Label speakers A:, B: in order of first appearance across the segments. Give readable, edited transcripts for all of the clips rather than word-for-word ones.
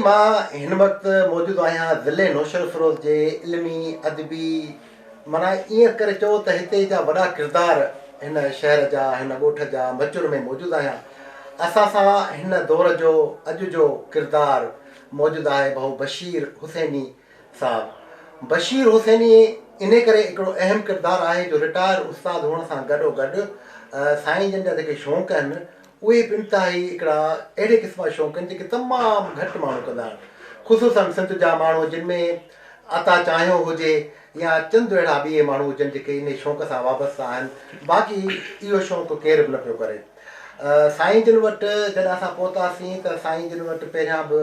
A: مان هن وقت موجود آهيان ضلعي نوشهروفيروز جي علمي ادبي معنيٰ ائين ڪري چئو ته هتي جا وڏا ڪردار هن شهر جا هن ڳوٺ جا مچر ۾ موجود آهيان اسان سان هن دور جو اڄ جو ڪردار موجود آهي ڀائو بشير حسيني صاحب بشير حسيني انهي ڪري هڪڙو اهم ڪردار آهي جو رٽائر استاد هئڻ سان گڏو گڏ سائين جن جا جيڪي شوق آهن اهي به انتهائي هڪڙا اهڙي قسم جا شوق آهن جيڪي تمام گهٽ ماڻهو ڪندا آهن خصوصن سنڌ جا ماڻهو جن ۾ عطا چانهيو هجي يا چند اهڙا ٻئي ماڻهو هجن جيڪي انهي شوق سان وابسته آهن باقي اهو شوق ڪير به نه پيو ڪري سائين جن وٽ جڏهن اسان پهتاسين ته سائين جن وٽ پهريان به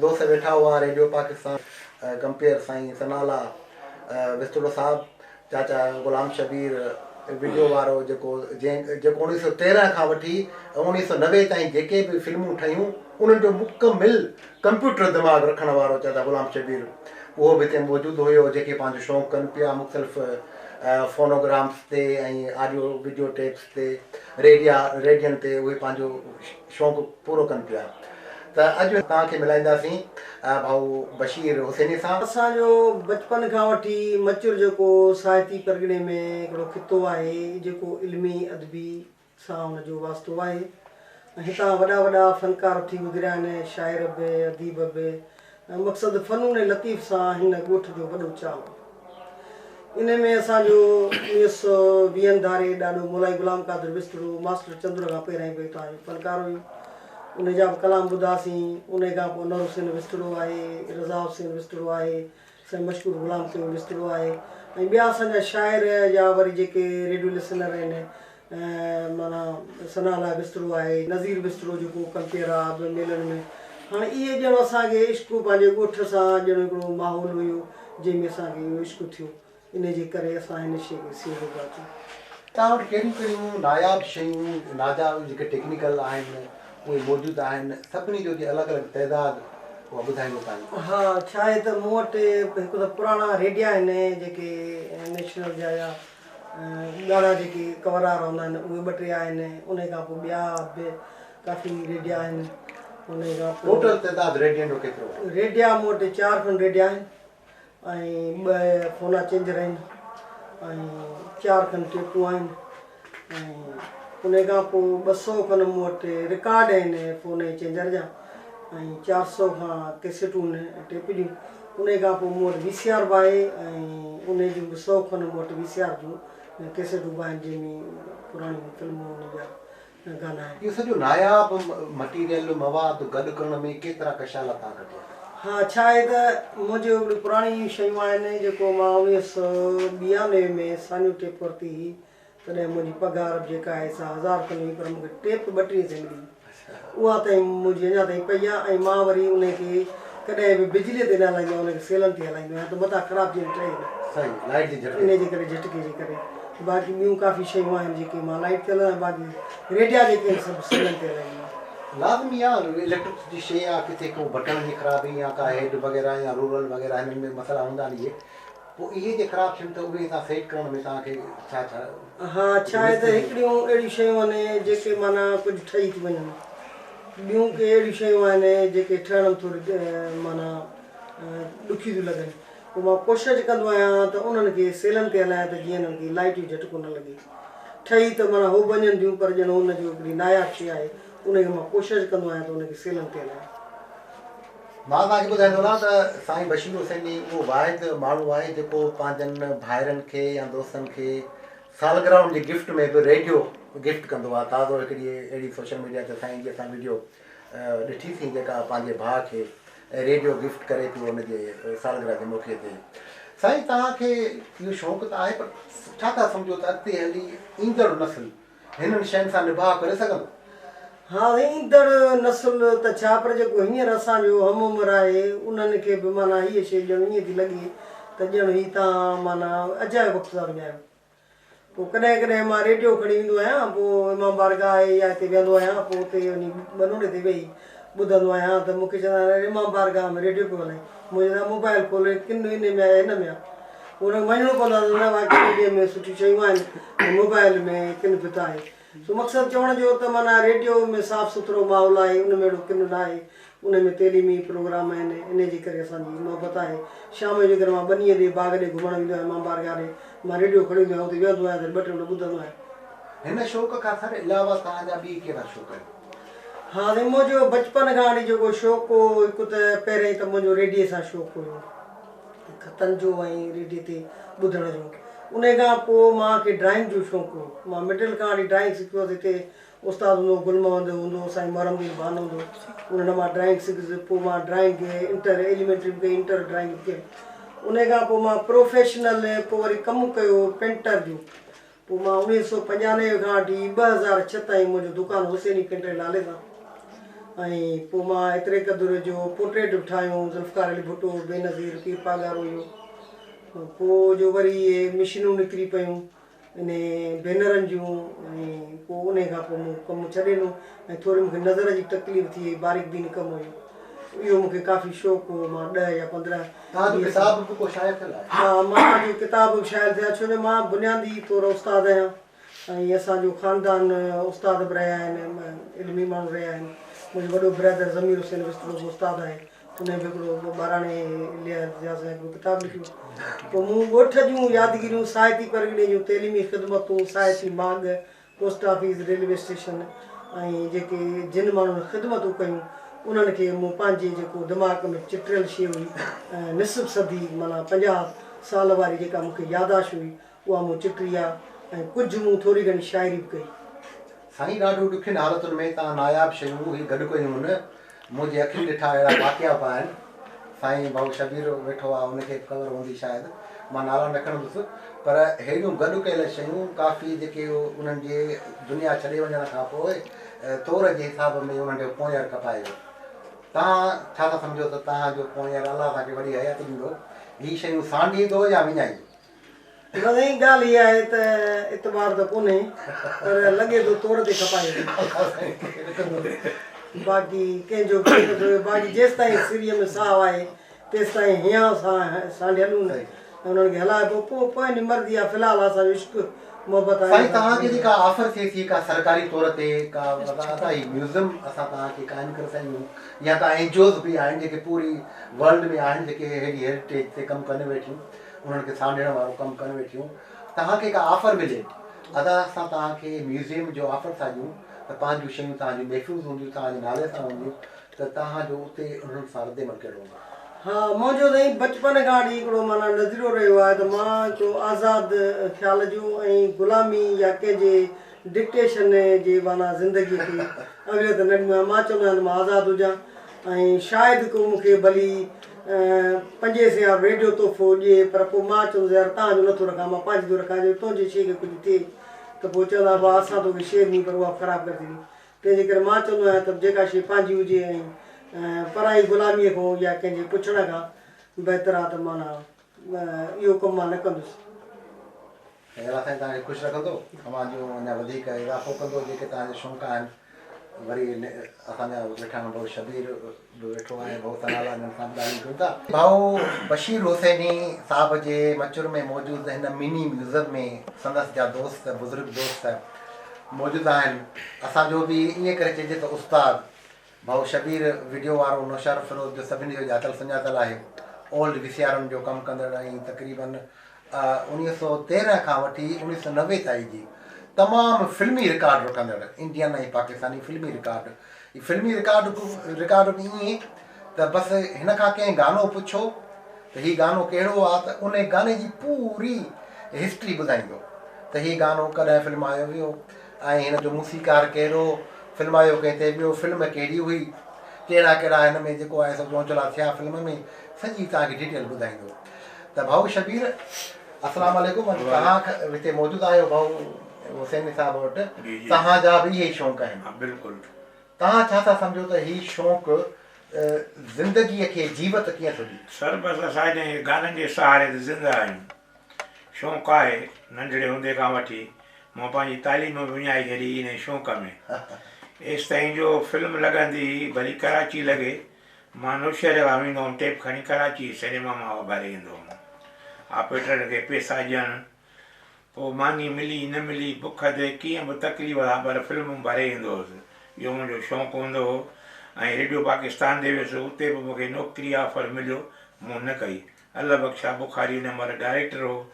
A: دوست ويٺا هئا ريڊيو پاڪستان ڪمپيئر سائين ثناء الله وسطڙو صاحب، چاچا غلام شبير وڊيو وارو جيڪو جنهن جيڪو اوڻيهه سو 13 کان وٺي 1990 تائين جيڪي به فلمون ٺهيون انهن جو مڪمل ڪمپيوٽر دماغ رکڻ وارو چاچا غلام شبير اهو به هتي موجود هيو جيڪي پنهنجو شوق ڪن پيا مختلف فونوگرامس تي ۽ آڊيو وڊيو ٽيپس تي ريڊيا ريڊين تي اهي پنهنجو شوق پورو ڪن پيا ته اڄ توهان کي ملائينداسين ڀائو بشير حسيني سان.
B: اسان جو بچپن کان وٺي مچر جيڪو ساهتي پرڳڻي ۾ هڪڙو خطو آهي جيڪو علمي ادبي سان ان جو واسطو آهي ۽ هتان وڏا وڏا فنڪار ٿي گذريا آهن شاعر به اديب به ۽ مقصد فنون لطيف سان هن ڳوٺ جو وڏو چاهه هو. انهي ۾ اسان جو اڻويهه سو ويهن ڌاري ڏاڏو مولائي غلام قادر وسطڙو ماسٽر چندر کان پهريائين به هتان جو فنڪار هيو. انهي جا به ڪلام ٻڌاسين. انهي کان پوء انور حسين وسطڙو آهي، رضا حسين وسطڙو آهي، سائين مشڪور غلام قيوم وسطڙو آهي ۽ ٻيا اسان جا شاعر يا وري جيڪي ريڊيو لسنر آهن معنيٰ ثناء الله وسطڙو آهي، نذير وسطڙو جيڪو ڪمپيئر آ به ميلن ۾ هاڻي اهي ڄڻ اسان کي عشق پنهنجي ڳوٺ سان ڄڻ هڪڙو ماحول هيو جنهن ۾ اسان کي اهو عشق ٿيو انهي جي ڪري اسان هن شيء کي سينڌو پيا اچون.
A: توهان وٽ ڪهڙيون ڪهڙيون ناياب شيون ناجا جيڪي ٽيڪنيڪل آهن اهي موجود آهن سڀني جو جي الڳ الڳ تعداد اها ٻڌائيندو تائين.
B: ها ڇا آهي ته مون وٽ هڪ ته پراڻا ريڊيا آهن جيڪي نيشنل جا يا ڳاڙها جيڪي ڪور وارا هوندا آهن اهي ٻه ٽي آهن انهي کان پوء ٻيا به ڪافي ريڊيا آهن انهي کان پوء
A: ٽوٽل تعداد ريڊين جو ڪيترو آهي؟
B: ريڊيا مون وٽ چار کن ريڊيا آهن ۽ ٻه فونا چينجر آهن ۽ چار کن ٽيپون آهن ۽ انهي کان پوء 200 کن مون وٽ رڪارڊ آهن فون ۽ چينجر جا ۽ 400 کان ڪيسيٽون آهن ٽيپ جون انهي کان پوء مون وٽ وي سي آر به آهي ۽ انهي جون به سئو کن مون وٽ وي سي آر جون ڪيسيٽون به آهن جنهن ۾ پراڻيون فلمون انهن جا گانا آهن.
A: اهو سڄو ناياب مٽيريل، مواد، گڏ ڪرڻ ۾ ڪيترا ڪشالا توهان ڪٽيا؟
B: ها ڇا آهي ته منهنجي هڪڙيون پراڻيون شيون آهن جيڪو مان 1992 ۾ سانيو ٽيپ ورتي هئي تڏهن منهنجي پگهار به جيڪا آهي سا هزار کن هئي پر مون کي ٽيپ 32 سئي ملي اها تائين منهنجي اڃا تائين پئي آهي ۽ مان وري انهي کي ڪڏهن به بجليء تي نه هلائيندو آهيان انهي کي سيلن تي هلائيندو آهيان ته متان خراب ٿي وڃي ٺهي نه
A: صحيح لائيٽ جي جهٽڪي
B: انهي جي ڪري جهٽڪي جي ڪري باقي ٻيون ڪافي شيون آهن جيڪي مان لائيٽ تي هلائيندو آهيان باقي ريڊيا جيڪي آهن سڀ سيلن تي هلائيندو آهيان.
A: لازمي آهي اليڪٽرڪ جي شيء آهي ڪٿي ڪو بٽڻ جي خرابي يا ڪا هيڊ وغيره يا رولر وغيره هنن ۾ مسئلا هوندا آهن اهي پوء اهي جي خراب ٿين ته اهي توهان سيٽ ڪرڻ ۾ توهان کي ڇا ڇا.
B: ها ڇا آهي ته هڪڙيون اهڙيون شيون آهن جيڪي معنيٰ ڪجهه ٺهي ٿيون وڃن ٻيون ڪي اهڙيون شيون آهن جيڪي ٺهڻ ۾ ٿوري معنيٰ ڏکيون ٿيون لڳن پوء مان ڪوشش ڪندو آهيان ته انهن کي سيلن تي هلايان ته جيئن انهن کي لائيٽ جو جهٽڪو نه لڳي ٺهي ته معنيٰ هو به وڃن ٿيون پر ڄڻ ان جو هڪڙي ناياب شيء آهي ان کي مان ڪوشش ڪندو آهيان ته ان کي سيلن تي هلايان.
A: مان توهان کي ٻڌائيندو هلان ته سائين بشير حسيني اهو واحد ماڻهو آهي جيڪو پنهنجن ڀائرن کي يا دوستن کي سالگرهن جي گفٽ ۾ به ريڊيو گفٽ ڪندو آهي تازو هڪڙي اهڙي سوشل ميڊيا تي سائين جي اسان وڊيو ڏٺي سين جيڪا پنهنجي ڀاء کي ريڊيو گفٽ ڪري پيو ان جي سالگرهه جي موقعي تي سائين توهان کي اهو شوق ته آهي پر ڇا ٿا سمجهو ته اڳتي هلي ايندڙ نسل هنن شين سان نڀاء ڪري سگهندو؟
B: ها ايندڙ نسل ته ڇا پر جيڪو هينئر اسان جو هم عمر آهي انهن کي به معنيٰ هيء شيء ڄڻ ائين ٿي لڳي ته ڄڻ هي توهان معنيٰ اجايو وقت ٿا وڃايو. پوء ڪڏهن ڪڏهن مان ريڊيو کڻي ويندو آهيان پوء امام بارگاهه آهي يا هتي ويهندو آهيان پوء اتي وڃي ٻنوڙي تي ويهي ٻڌندو آهيان ته مون کي چوندا آهن امام بارگاهه ۾ ريڊيو پيو هلائين مون چيو ته موبائل کول ڪن انهي ۾ آهي هن ۾ آهي. پوء انهن کي مڃڻو پوندو آهي ته نه واقعي ريڊيو ۾ سٺيون شيون آهن ۽ موبائل ۾ ڪن ڀت آهي. سو مقصد چوڻ جو ته معنيٰ ريڊيو ۾ صاف سٿرو ماحول آهي ان ۾ اهڙو ڪن نه آهي. ان ۾ تعليمي پروگرام آهن، انهي جي ڪري اسان جي محبت آهي. شام جو جيڪڏهن مان ٻنيء ڏي باغ ڏي گهمڻ ويندو آهيان امام بارگاهه ڏي، مان ريڊيو کڻي ايندو آهيان اتي ويهندو آهيان ته ٻه ٽي منٽ ٻڌندو آهيان.
A: هن شوق کان سر علاوه توهان جا ٻي ڪهڙا شوق آهن؟
B: ها سائين منهنجو بچپن کان وٺي جيڪو شوق هو هڪ ته پهرئين ته منهنجو ريڊيي سان شوق هيو خطن جو ۽ ريڊيي تي ٻڌڻ جو انهي کان پوء مان کي ڊرائنگ جو شوق هو مان مڊل کان وٺي ڊرائنگ سکيو هوس هتي استاد هوندو هو گل محمد هوندو هو سائين محرم دين ڀان هوندو هو انهن مان ڊرائنگ سکيس پوء مان ڊرائنگ انٽر ايليمينٽري به ڪئي انٽر ڊرائنگ به ڪئي انهي کان پوء مان پروفيشنل پوء وري ڪم ڪيو پينٽر جو پوء مان 1995 کان وٺي 2006 تائين منهنجو دڪان حسيني پرنٽر جي نالي سان ۽ پوء مان ايتري قدر جو پورٽريٽ به ٺاهيون ذوالفقار علي ڀٽو، بينظير، پير پاڳارو اهو پوء جو وري اهي مشينون نڪري پيون انهي بينرن جون ۽ پوء انهي کان پوء مون ڪم ڇڏي ڏنو ۽ ٿوري مون کي نظر جي تڪليف ٿي وئي باريڪ بين ڪم هيو اهو مون کي ڪافي شوق هو مان ڏهه يا 15
A: توهان جو ڪتاب به ڪو شايع ٿيل آهي؟
B: ها مان جو ڪتاب به شايع ٿيل آهي ڇو جو مان بنيادي طور استاد آهيان ۽ اسان جو خاندان استاد به رهيا آهن علمي ماڻهو رهيا آهن منهنجو وڏو برادر ضمير حسين وسطڙو به استاد آهي انهي به هڪڙو ٻاراڻي لحاظ سان هڪڙو ڪتاب لکيو پوء مون ڳوٺ جون يادگيريون ساهتي پرڳڻي جون تعليمي خدمتون ساهتي ماڳ پوسٽ آفيس، ريلوي اسٽيشن ۽ جيڪي جن ماڻهن خدمتون ڪيون انهن کي مون پنهنجي جيڪو دماغ ۾ چٽريل شيء هئي نصف صدي معنيٰ 50 سال واري جيڪا مون کي ياداشت هئي اها مون چٽري آ ۽ ڪجهه مون ٿوري گهڻي شاعري به ڪئي.
A: سائين ڏاڍو ڏکين حالتن ۾ توهان ناياب شيون هي گڏ ڪيون هن منهنجي اکين ڏٺا اهڙا واقعا به آهن. سائين ڀائو شبير ويٺو آ ان کي به خبر هوندي شايد مان نالا نه کڻندس پر ههڙيون گڏ ڪيل شيون ڪافي جيڪي انهن جي دنيا ڇڏي وڃڻ کان پوء تور جي حساب ۾ انهن جو پونئير کپايو ويو. توهان ڇا ٿا سمجهو ته توهان جو پونئير الله توهان کي وڏي حياتي ڏيندو هي شيون سانڍيندو يا وڃائيندو؟
B: نه سائين ڳالهه اها آهي ته اعتبار ته ڪونهي پر لڳي ٿو تور تي کپائي ويندو باقي ڪنهن جو به نٿو باقي جيستائين سريء ۾ ساهه آهي تيستائين هيانء سان سانڍيل هوندي ۽ انهن کي هلائبو پوء پوئين جي مرضي آهي في الحال اسان جو عشق محبت آهي
A: سائين توهان کي جيڪا آفر ٿئي ٿي ڪا سرڪاري طور تي ڪا ادا هي ميوزم اسان توهان کي قائم ڪري سگهون يا ڪا اين جي اوز به آهن جيڪي پوري ورلڊ ۾ آهن جيڪي ههڙي هيريٽيج تي ڪم ڪن ويٺيون انهن کي سانڍڻ وارو ڪم ڪن ويٺيون توهان کي ڪا آفر ملي ادا اسان توهان کي ميوزيم جو آفر ٿا ڏيون ته پنهنجون شيون توهان جون محفوظ هونديون توهان جي نالي سان هونديون ته توهان جو اتي انهن سان رد عمل ڪهڙو هوندو.
B: ها منهنجو سائين بچپن کان وٺي هڪڙو معنيٰ نظريو رهيو آهي ته مان هڪڙو آزاد خيال جو ۽ غلامي يا ڪنهن جي ڊڪٽيشن جي معنيٰ زندگي کي اوليت نه ڏيندو آهيان مان چوندو آهيان ته مان آزاد هجان ۽ شايد ڪو مون کي ڀلي پنجين سين وارو ريڊيو تحفو ڏئي پر پوء مان چوندس يار توهان جو نٿو رکان مان پنهنجي ٿو رکان جو تنهنجي شيء کي ڪجهه ٿئي ته پوء چوندا ڀاء اسان توکي شيء ڏني پر اها به خراب ڪري ڇڏي تنهن جي ڪري مان چوندو آهيان ته جيڪا شيء پنهنجي هجي ۽ پرائي غلاميء کان يا ڪنهن جي پڇڻ کان بهتر آهي ته معنيٰ اهو ڪم مان نه ڪندس.
A: ۽ الله سائين توهان کي خوش رکندو اوهان جو اڃا وڌيڪ اضافو ڪندو جيڪي توهان جا شوق آهن وري اسان جا ويٺا آهن ڀائو شبير به ويٺو آهي ڀائو ثناء الله انهن سان به ڳالهيون ڪيون ٿا. ڀائو بشير حسيني صاحب جي مچر ۾ موجود هن مني ميوزم ۾ سندس جا دوست بزرگ دوست موجود آهن اسان جو به ائين ڪري چئجي ته استاد ڀائو شبير وڊيو وارو نوشهروفيروز جو سڀني جو ڄاتل سڃاتل آهي اولڊ وي سي آرن جو ڪم ڪندڙ ۽ تقريبن 1913 کان وٺي 1990 تائين جي تمام فلمي رڪارڊ رکندڙ انڊين ۽ پاڪستاني فلمي رڪارڊ هي فلمي رڪارڊ رڪارڊ به ائين ته بس هن کان ڪنهن گانو پڇو ته هي گانو ڪهڙو آ ته ان گاني جي پوري هسٽري ٻڌائيندو ته هي گانو ڪڏهن فلمايو ويو ۽ هن جو موسيقار ڪهڙو فلمايو ڪنهن تي ويو فلم ڪهڙي هئي ڪهڙا ڪهڙا هن ۾ جيڪو آهي سو چونچلا ٿيا فلم ۾ سڄي توهان کي ڊيٽيل ٻڌائيندو ته ڀائو شبير السلام عليڪم اڄ توهان هتي موجود آهيو ڀائو حسيني صاحب وٽ توهان جا به اهي ئي شوق آهن
C: بلڪل
A: توهان ڇا ٿا سمجهو ته هي شوق زندگيء کي جيوت ڪيئن ٿو ڏئي؟
C: سر بس اسان هن گانن جي سهاري تي زنده آهيون شوق آهي ننڍڙي هوندي کان وٺي مان پنهنجي تعليم به وڃائي ڇڏي انهي شوق ۾ ايستائين جو فلم لڳندي هئي ڀلي ڪراچي لڳي مان نوشهري کان ويندو هوم ٽيپ کڻي ڪراچي سئنيما مان اها ڀري ايندو هوم آپريٽرن کي پيسا ڏيڻ پوء ماني ملي نه ملي بک تي ڪيئن به تڪليف سان پر فلمون ڀري ايندو هوس اهو منهنجو شوق هوندو هو ۽ ريڊيو پاڪستان تي ويس، اتي به مون کي نوڪري آفر مليو، مون نه ڪئي. الله بخش شاهه بخاري ان مهل ڊائريڪٽر هو.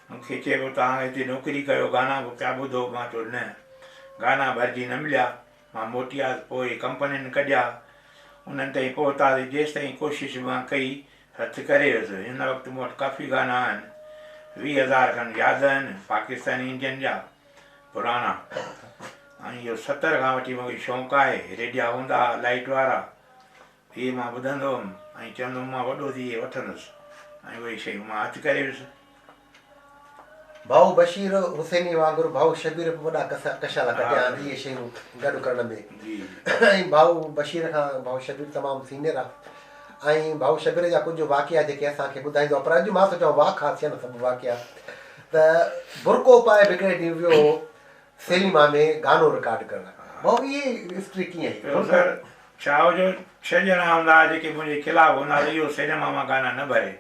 C: مون کي چئي پيو توهان هتي نوڪري ڪيو، گانا به پيا ٻڌو. مان چيو نه، گانا ڀرجي نه مليا. مان موٽي آيس، پوء ڪمپنين ڪڍيا، انهن تائين پهتاسين، جيستائين ڪوشش مان ڪئي، هٿ ڪري ويس. هن وقت مون وٽ ڪافي گانا آهن، 20,000 کن ياد آهن، پاڪستاني انڊين جا پراڻا ۽ اهو 70 کان وٺي مون کي شوق آهي، ريڊيا هوندا ها لائيٽ وارا، اهي مان ٻڌندو هوم ۽ چوندو هوم مان وڏو ٿي اهي وٺندس ۽ اهي شيون مان هٿ ڪري ويس.
A: ڀائو بشير حسيني وانگر ڀائو شبير به وڏا ڪشالا ڪٽيا آهن اهي شيون گڏ ڪرڻ ۾ ۽ ڀائو بشير کان ڀائو شبير تمام سينيئر آهي ۽ ڀائو شبير جا ڪجهه واقعا جيڪي اسان کي ٻڌائيندو آهي پر اڄ مان ٿو چوان واکا ٿين سڀ واقعا ته برقعو پائي به هڪڙي ڏينهن ويو هو سئنيما ۾ گانو رڪارڊ ڪرڻ. ڀائو اهي هسٽري ڪيئن هئي؟
C: ٻيو سر ڇا هو جو ڇهه ڄڻا هوندا ها جيڪي منهنجي خلاف هوندا ها ته اهو سئنيما مان گانا نه ڀري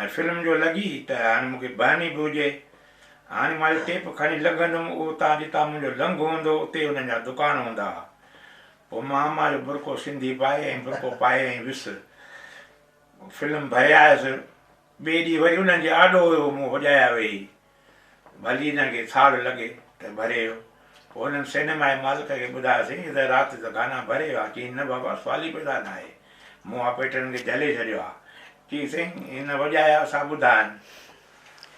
C: ۽ فلم جو لڳي ته هاڻي مون کي بهاني به هجي هاڻي مان جو ٽيپ کڻي لنگهندم اهو اتان جتان منهنجو لنگهه هوندو اتي انهن جا دڪان هوندا ها پوء مان مان جو برقعو سنڌي پائي ۽ برقعو پائي ۽ ويس فلم ڀري آيس ٻئي ڏينهن وري انهن جي آڏو هيو مون وڄايا ويهي ڀلي هنن کي ساڙ لڳي ته ڀري ويو. پوء هنن سئنيما جي مالڪ کي ٻڌايوسين ته رات ته گانا ڀري ويو آ. چيائين نه بابا سوال ئي پيدا نه آهي. مون آپريٽرن کي جهلي ڇڏيو آ. چيائين سائين هن وڄايا اسان ٻڌا آهن.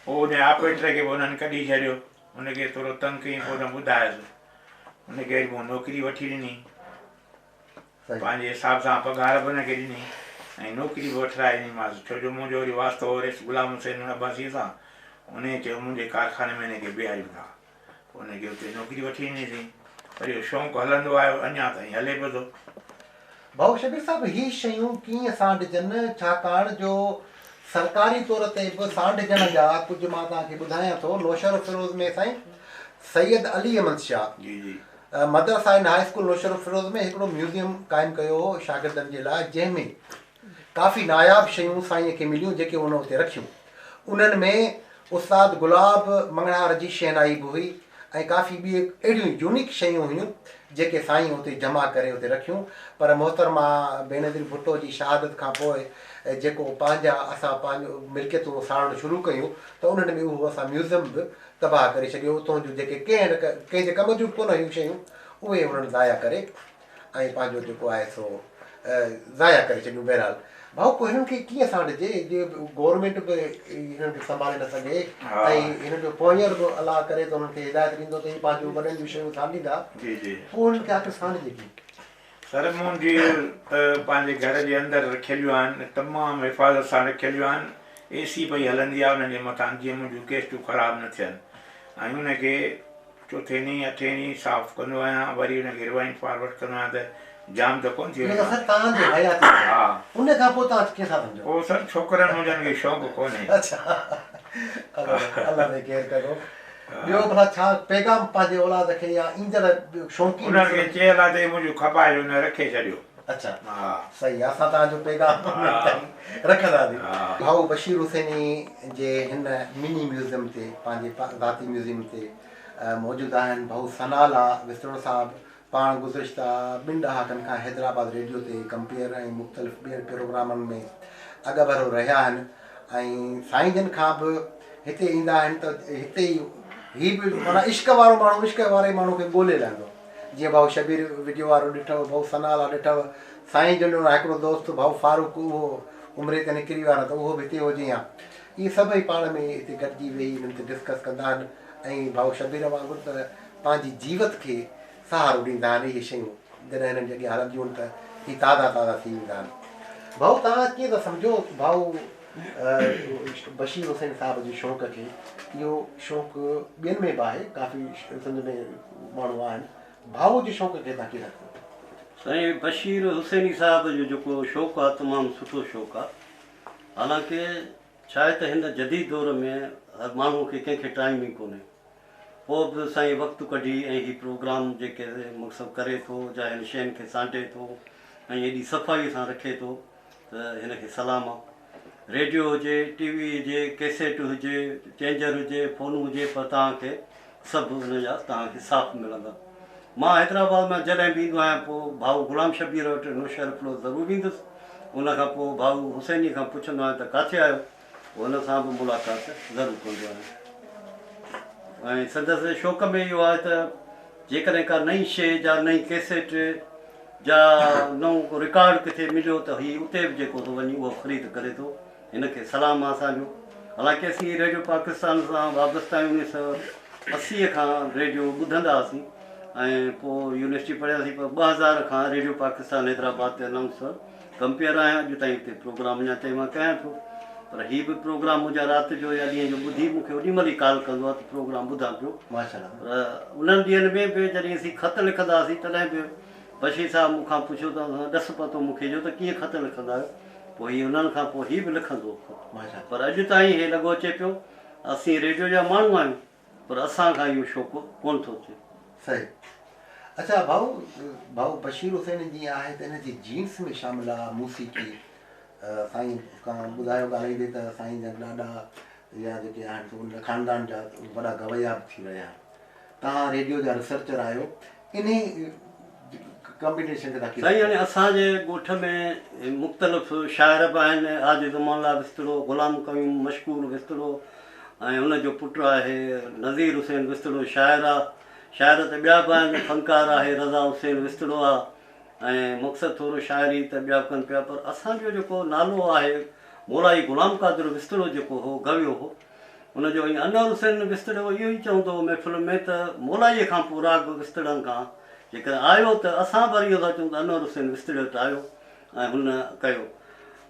C: پوء ان آپريٽر کي به هنن ڪڍي ڇڏيو. ان کي ٿورو تنگ ڪيائين پوء هن ٻڌايس. ان کي وري مون نوڪري وٺي ڏني. پنهنجي حساب سان پگهار به هن کي ڏني ۽ نوڪري به وٺرائي ڏنيمانس، ڇو جو منهنجو وري واسطو هو رئيس غلام حسين عباسيء سان، انهيء چيو منهنجي ڪارخاني ۾ هن کي بيهاريون ٿا. پوء هن کي اتي نوڪري وٺي ڏنيسين. پر اهو شوق هلندو آيو، اڃا تائين هلي پيو ٿو.
A: ڀائو شبير صاحب هي شيون ڪيئن سانڍجن ڇاڪاڻ جو سرڪاري طور تي به سانڍجڻ جا ڪجهه مان توهان کي ٻڌايان ٿو نوشهروفيروز ۾ سائين سيد علي احمد شاهه
C: جي جي.
A: مدرسه آهن هاء اسڪول نوشهروفيروز ۾ هڪڙو ميوزيم قائم ڪيو هو شاگردن جي لاء جنهن ۾ ڪافي ناياب شيون سائينء کي مليون جيڪي هن اتي رکيون انهن ۾ استاد گلاب مڱڻهار جي شهنائي به هئي ۽ ڪافي ٻي اهڙيون يونيڪ شيون هيون جيڪي سائين اتي جمع ڪري اتي رکيون پر محترمه بينظير ڀٽو جي شهادت کان پوء جيڪو پنهنجا اسان پنهنجون ملڪيتون ساڙڻ شروع ڪيون ته انهن ۾ اهو اسان ميوزيم به تباهه ڪري ڇڏيو، اتون جون جيڪي ڪنهن نه ڪنهن جي ڪم جون به ڪونه هيون شيون، اهي انهن ضايع ڪري ۽ پنهنجو جيڪو آهي سو ضايع ڪري ڇڏيون. بهرحال ڀائو پوء هنن کي ڪيئن سانڍجي جي گورنمينٽ به هنن کي سنڀالي نه سگهي ۽ هنن جو پوئينر به الله ڪري ته انهن کي هدايت ڏيندو ته هي پنهنجون وڏن جون شيون سانڍيندا، پوء هنن کي آخر سانڍجي ڪيئن؟
C: سر منهنجي ته پنهنجي گهر جي اندر رکيليون آهن تمام حفاظت سان رکيليون آهن اي سي پئي هلندي آهي انهن جي مٿان جيئن منهنجون ڪيسٽون خراب نه ٿين ۽ ان کي چوٿين ڏينهن اٺين ڏينهن صاف ڪندو آهيان وري ان کي ريوائنڊ فارورڊ ڪندو آهيان ته جام ته ڪونه ٿي
A: وڃي سر توهان جي حياتي ها ان کان پوء توهان ڪنهن سان سمجهو
C: پوء سر ڇوڪرن منهنجن کي شوق ڪونهي
A: اڇا الله سائين خير ڪندو ٻيو ڀلا ڇا پيغام پنهنجي اولاد کي يا ايندڙ شوقين
C: انهن کي چيل آهي ته هي منهنجون کپائجو نه رکي ڇڏيو.
A: اڇا صحيح آ اسان توهان جو پيغام انهن تائين رکنداسين. ڀائو بشير حسيني جي هن مني ميوزيم تي پنهنجي ذاتي ميوزيم تي موجود آهن ڀائو ثناء الله وسطڙو صاحب پاڻ گذشته ٻن ڏهاڪن کان حيدرآباد ريڊيو تي ڪمپيئر ۽ مختلف ٻين پروگرامن ۾ اڳڀرو رهيا آهن ۽ سائين جن کان به هتي ايندا آهن ته هتي ئي هي به معنيٰ عشق وارو ماڻهو عشق واري ماڻهو کي ڳولي لهندو جيئن ڀائو شبير وڊيو وارو ڏٺو ڀائو ثناء الله ڏٺو سائين جن جو هڪڙو دوست ڀائو فاروق اهو عمري تي نڪري ويو آهي نه ته اهو به هتي هجي ها اهي سڀئي پاڻ ۾ هتي گڏجي ويهي انهن تي ڊسڪس ڪندا آهن ۽ ڀائو شبير وانگر ته پنهنجي جيوت کي سهارو ڏيندا آهن اهي شيون جڏهن هنن جي اڳيان هلنديون آهن ته هي تازا تازا ٿي ويندا آهن. ڀائو توهان ڪيئن ٿا سمجهو ڀائو بشير حسين صاحب جي شوق کي اهو شوق ٻين ۾ به آهي ڪافي سنڌ ۾ ماڻهو آهن ڀائو جي شوق کي توهان ڪيئن ٿا سمجهو؟
D: سائين بشير حسيني صاحب جو جيڪو شوق آهي تمام سٺو شوق آهي حالانڪه ڇا آهي ته هن جديد دور ۾ هر ماڻهو کي ڪنهن کي ٽائيم ئي ڪونهي پوء به سائين وقت ڪڍي ۽ هي پروگرام جيڪي مقصد ڪري ٿو جا هن شين کي سانڍي ٿو ۽ ايڏي صفائي سان رکي ٿو ته هن کي سلام آ. ريڊيو هجي، ٽي وي هجي، ڪيسيٽ هجي، چينجر هجي، فون هجي پر توهان کي سڀ ان جا توهان کي صاف ملندا. مان حيدرآباد مان جڏهن به ايندو آهيان پوء ڀائو غلام شبير وٽ نوشهروفيروز ضرور ويندس. ان کان پوء ڀائو حسيني کان پڇندو آهيان ته ڪاٿي آهيو؟ پوء ان سان به ملاقات ضرور ڪندو آهيان. ۽ سندس شوق ۾ اهو آهي ته جيڪڏهن ڪا نئين شيء جا نئين ڪيسيٽ جا نئون ڪو رڪارڊ ڪٿي مليو ته هي اتي به جيڪو ٿو وڃي اهو خريد ڪري ٿو. هن کي سلام آ اسان جو. حالانڪه اسين ريڊيو پاڪستان سان وابسته آهيون 1980 کان ريڊيو ٻڌندا هئاسين ۽ پوء يونيورسٽي پڙهياسين پر 2000 کان ريڊيو پاڪستان حيدرآباد تي انائونسر ڪمپيئر آهيان اڄ تائين اتي پروگرام اڃا تائين مان ڪيان پيو پر هي به پروگرام منهنجا رات جو يا ڏينهن جو ٻڌي مون کي اوڏي مهل ئي ڪال ڪندو آهي ته پروگرام ٻڌان پيو.
A: ماشاءالله.
D: پر انهن ڏينهن ۾ به جڏهن اسين خط لکندا هئاسين تڏهن به بشير صاحب مون کان پڇيو ته ڏس پتو مون کي ڏيو ته ڪيئن خط لکندا آهيو. پوء هي انهن کان پوء هي به لکندو هو خط. پر اڄ تائين هي لڳو اچي پيو. اسين ريڊيو جا ماڻهو آهيون پر اسان کان اهو شوق ڪونه ٿو ٿئي.
A: صحيح. اڇا ڀائو ڀائو بشير حسين جيئن آهي ته ان جي جينس ۾ شامل آ موسيقي. سائين کان ٻڌايو ڳالهائيندي ته سائين جا ڏاڏا يا جيڪي آهن سو ان خاندان جا وڏا گويا به ٿي رهيا. توهان ريڊيو جا ريسرچر آهيو انهي ڪمبينيشن کي توهان ڪيئن
D: سائين هاڻي اسان جي ڳوٺ ۾ مختلف شاعر به آهن عاجز امان الله وسطڙو، غلام قيوم مشڪور وسطڙو ۽ ان جو پٽ آهي نذير حسين وسطڙو شاعر آ شاعر ته ٻيا به آهن فنڪار آهي رضا حسين وسطڙو آ ۽ مقصد ٿورو شاعري ته ٻيا به ڪن پيا پر اسان جو جيڪو نالو آهي مولائي غلام قادر وسطڙو جيڪو هو گويو هو ان جو ۽ انور حسين وسطڙو اهو ئي چوندو هو محفل ۾ ته مولائيء کان پوء راڳ وسطڙن کان جيڪڏهن آيو ته اسان به اهو ٿا چئون ته انور حسين وسطڙي وٽ آيو ۽ هن ڪيو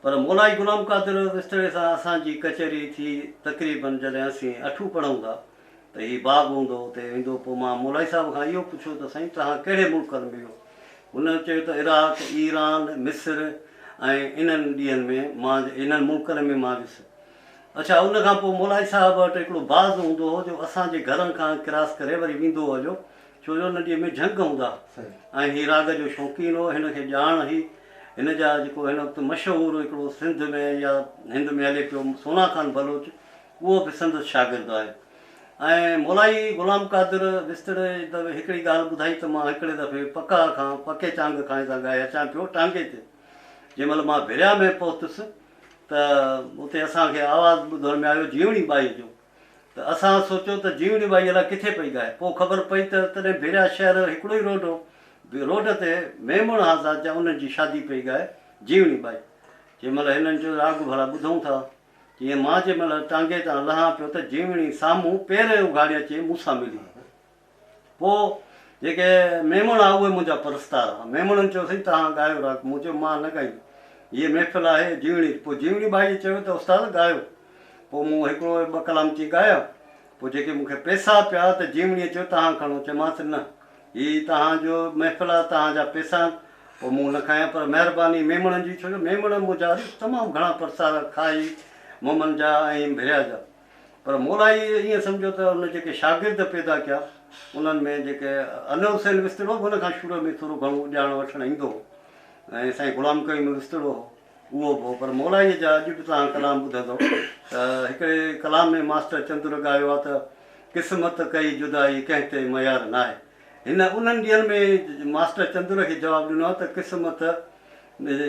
D: پر مولائي غلام قادر وسطڙي سان اسان جي ڪچهري ٿي تقريبن جڏهن اسين اٺون پڙهون ٿا ته هي باغ هوندو هو اتي ويندو پوء مان مولائي صاحب کان اهو پڇيو ته سائين توهان ڪهڙي ملڪن ۾ ويو هن چيو ته عراق، ايران، مصر ۽ انهن ڏينهن ۾ مان انهن ملڪن ۾ مان ويس. اڇا ان کان پوء مولائي صاحب وٽ هڪڙو باز هوندو هو جو اسان جي گهرن کان ڪراس ڪري وري ويندو هو جو ڇو جو ان ڏينهن ۾ جهنگ هوندا ها ۽ هي راڳ جو شوقين هو هن کي ڄاڻ هئي هن جا جيڪو هن وقت مشهور هڪڙو سنڌ ۾ يا هند ۾ هلي پيو سونا خان بلوچ اهو به سندس شاگرد آهي ۽ مولائي غلام قادر وسطڙي ته هڪڙي ڳالهه ٻڌائي ته مان هڪڙي دفعي پڪا کان پڪي چانگ کان هتان ڳائي اچان پيو ٽانگي تي جنهن مهل مان ڀريا ۾ پهتس ته اتي اسان کي آواز ٻڌڻ ۾ آيو جيوڻي ٻائيء جو ته اسان سوچيو ته جيوڻي ٻائي الائي ڪٿي پئي ڳائي. پوء خبر پئي ته تڏهن ڀيريا شهر هڪڙو ئي روڊ هو. روڊ تي ميمڻ آزاد جا انهن جي شادي پئي ڳائي جيوڻي ٻائي. جنهن مهل هنن چيو راڳ ڀلا ٻڌون ٿا. تيئن مان جنهن مهل ٽانگي تان لهان پيو ته جيوڻي سامهون پير اگهاڙي اچي مون سان ملي. پوء جيڪي ميمڻ ها اهي منهنجا پرستار ها. ميمڻن چيو سائين توهان ڳايو راڳ. مون چيو مان نه ڳائيندس. هيء محفل آهي جيوڻي جي. پوء جيوڻي ٻائيء چيو ته استاد ڳايو. پوء مون هڪڙو يا ٻه ڪلام چئي ڳايا. پوء جيڪي مون کي پئسا پيا ته جيوڻيء چيو توهان کڻو. چيومانس نه هي توهان جو محفل آهي توهان جا پئسا آهن. پوء مون نه کنيا پر مهرباني ميمڻن جي ڇو جو ميمڻ منهنجا تمام گهڻا پرستار کائي مومن جا ۽ ڀريا جا. پر مولائي ائين سمجهو ته ان جيڪي شاگرد پيدا ڪيا، انهن ۾ جيڪي انور حسين وسطڙو به ان کان شروع ۾ ٿورو گهڻو ڄاڻ وٺڻ ايندو هو ۽ سائين غلام قيوم وسطڙو هو، اهو به هو پر مولائيء جا اڄ به توهان ڪلام ٻڌندؤ ته هڪڙي ڪلام ۾ ماسٽر چندر ڳايو آهي ته قسمت ڪئي جدائي ڪنهن تي ميار ناهي. هن انهن ڏينهن ۾ ماسٽر چندر کي جواب ڏنو آهي ته قسمت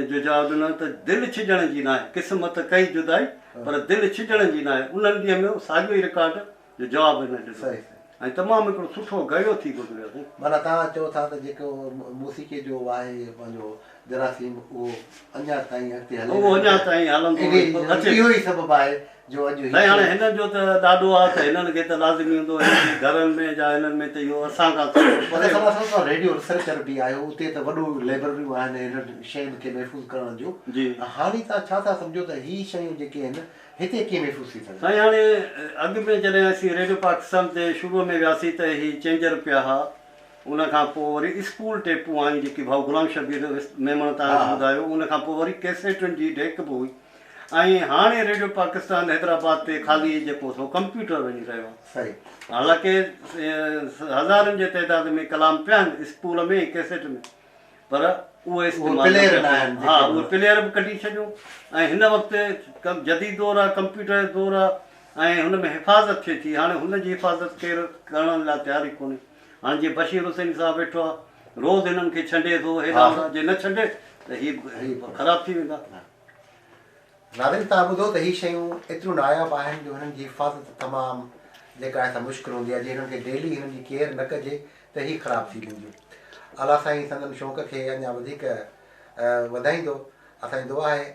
D: جو جواب ڏنو ته دل ڇڄڻ جي ناهي، قسمت ڪئي جدائي پر دل ڇڄڻ جي ناهي. انهن ڏينهن ۾ ساڳيو ئي رڪارڊ جو جواب هن ڏنو ۽ تمام هڪڙو سٺو گيو ٿي گذريو سائين.
A: معنيٰ توهان چئو ٿا ته جيڪو موسيقيء جو آهي پنهنجو جراثيم اهو اڃا تائين اڳتي هلي
D: اهو اڃا تائين هلندو اچي.
A: اهو ئي سبب آهي جو اڄ هي
D: سائين هاڻي هنن جو ته ڏاڏو آ ته هنن کي ته لازمي هوندو هنن جي گهرن ۾ يا هنن ۾ ته اهو اسان کان ٿورو پري
A: اصل اصل توهان ريڊيو ريسرچر به آهيو اتي ته وڏو لئبرريون آهن هنن شين کي محفوظ ڪرڻ جون
D: جي.
A: هاڻي توهان ڇا ٿا سمجهو ته هي شيون جيڪي آهن هتي ڪيئن محفوظ ٿي سگهن؟
D: سائين هاڻي اڳ ۾ جڏهن اسين ريڊيو پاڪستان تي شروع ۾ وياسين ته هي چينجر پيا ها ان کان پوء وري اسپول ٽيپون آيون جيڪي ڀائو غلام شبير ميمڻ توهان کي ٻڌايو ان کان پوء وري ڪيسيٽن جي ڊيڪ به هئي ۽ هاڻي ريڊيو پاڪستان حيدرآباد تي خالي جيڪو سو ڪمپيوٽر وڃي رهيو آهي. حالانڪه هزارن جي تعداد ۾ ڪلام پيا آهن اسپول ۾ ۽ ڪيسيٽ ۾ پر اهي استعمال نه پيا ٿين. ها اهي پليئر به ڪڍي ڇڏيو ۽ هن وقت جديد دور آهي ڪمپيوٽر جو دور آهي ۽ هن ۾ حفاظت ٿئي ٿي هاڻي هن جي حفاظت ڪير ڪرڻ لاء تيار ئي ڪونهي. هاڻي جيئن بشير حسيني صاحب ويٺو آهي، روز هنن کي ڇنڊي ٿو، هيڏانهن هوڏانهن، جي نه ڇنڊي ته هي خراب ٿي ويندا.
A: ناظرين توهان ٻڌو ته هي شيون ايتريون ناياب آهن جو هنن جي حفاظت تمام جيڪا آهي سا مشڪل هوندي آهي جي هنن کي ڊيلي هنن جي ڪيئر نه ڪجي ته هي خراب ٿي وينديون. الله سائين سندن شوق کي اڃا وڌيڪ وڌائيندو اسان جي دعا آهي.